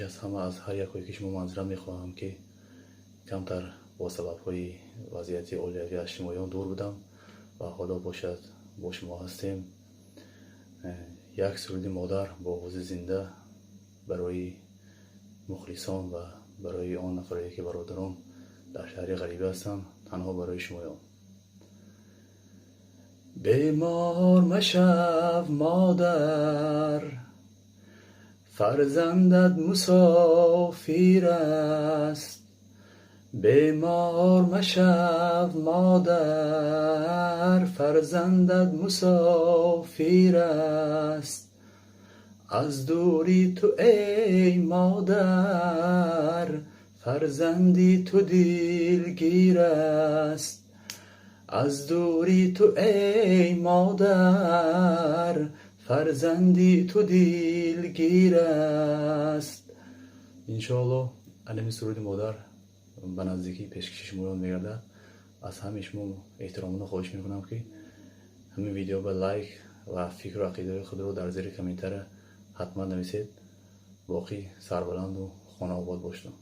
Пеш аз ҳама аз ҳар якое ки шумо маъзират мехоҳам, ки камтар бо сабабҳои вазъияти оилавӣ аз шумоён дур будам ва ҳоло бошад, бо шумо ҳастем. Як суруди модар бо овози зинда барои мухлисон ва барои он нафаре ки бародарон дар шаҳри ғарибӣ ҳастанд, танҳо барои шумоён. Бемор машав, модар, фарзандат мусофир аст. Бемор машав, модар, фарзандат мусофир аст. Аз дури ту, эй модар, фарзанди ту дилгир аст. Аз дури ту, эй модар, фарзанди ту дилгир аст. Иншоалло, алами суруди модар ба наздикӣ пешкаши шумоён мегардад. Аз ҳамаи шумо эҳтиромона хоҳиш мекунам, ки ҳамин видео ба лайк ва фикру ақидаҳои худро дар зери комментария ҳатман нависед. Боқӣ сарбаланду хонаобод бошед.